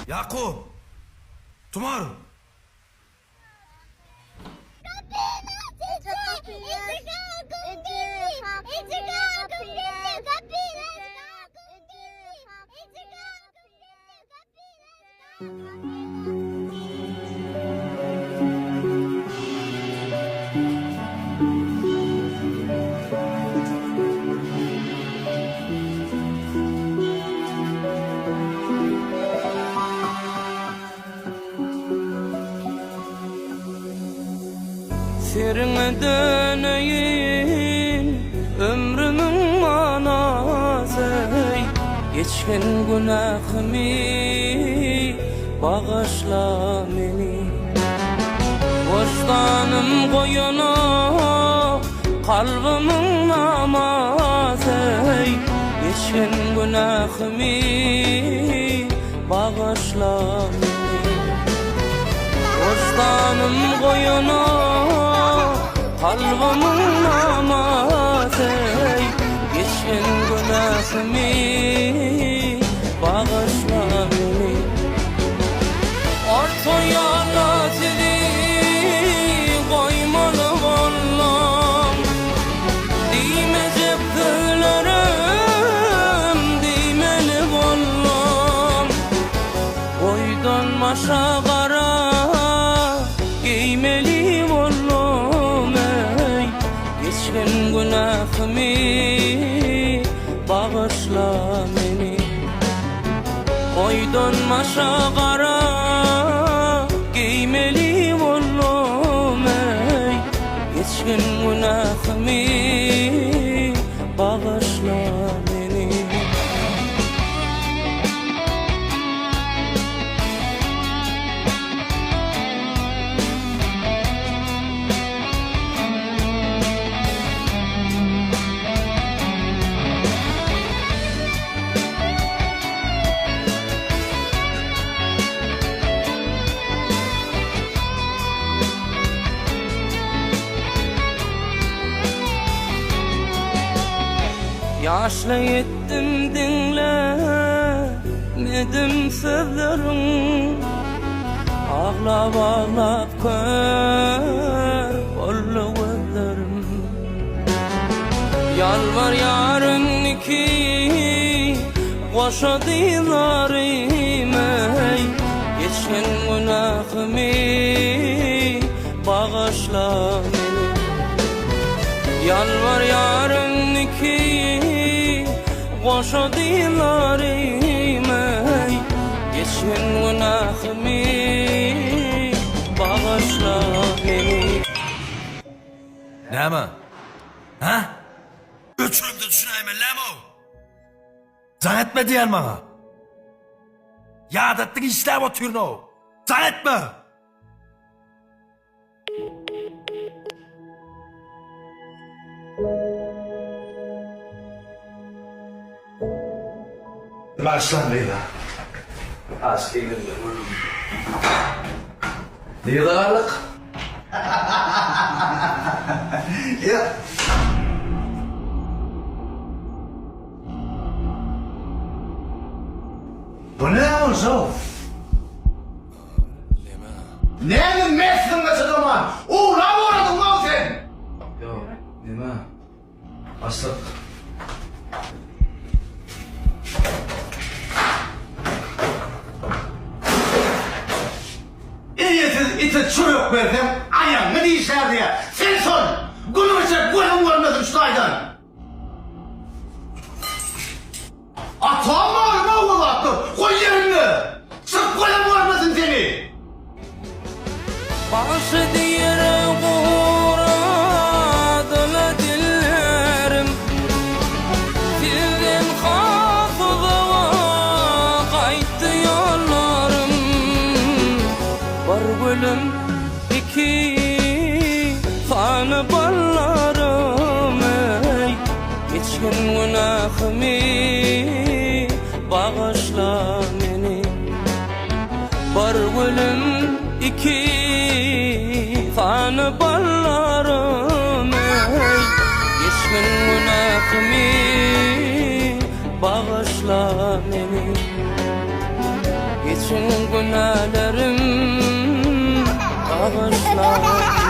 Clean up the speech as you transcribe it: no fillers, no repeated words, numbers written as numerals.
Ýakup! Tumar! Seriňe döneýin ömrümiň manasy Geçen günähimi bagyşla meni Wyždanym goýanok kalbymyň namasy Geçen günähimi Bagyşla meni. Wyždanym goýanok kalbymyň namasy Geçen günähimi bagyşla meni. Orta ýola sizi goýmaly boldum. Diýmejek sözlerim diýmeli boldum. Boýdan başa gara geýmeli boldum eý. Geçen günähimi bagyşla meni. Boýdan başa gara geýmeli boldum eý. Geçgin günähimi bagyşla meni. Ýaşla ýetdim diňle medim sözleriň Aglap aglap kör boldy gözlerim Ýalbarýaryn iki Goşa dyzlarym eý, Geçen günähimi bagyşla meni. Ýalbarýaryn iki goşa dyzlarym eý, Geçen günähimi bagyşla meni. Näme? Hä? Öçürimde düşünäýmelläm-ow! Jaň etme diýýän maňa. Ýadatdyň işläp otyryn-ow. Jaň etme! Başlan gyza. Aşyk eýlenme gördüm. Nirde galdyk? Ýa. Bu näme bolsa? Neme? Näme mesliňe çydaman, uwlap ugradyň-ow sen? Ýok, neme? Başlyk. Eýesiz ite çörek berseň, aýagyňy dişlär diýýär. Sen şol! Günüň içe gözüň görmesin şu taýdan! Atam malyma o zatlar, goý ýerinde! Çyryp gözüm görmesin seni! Bagşy diýer guradyla dillerim, Sizden has uzaga gaýtdy ýollarym. Bir gülüm iki sany ballarym eý, Geçgin günähimi bagyşla meni. Bir gülüm iki sany ballarym eý, Geçgin günähimi bagyşla meni. Geçen günälerim bagyşla.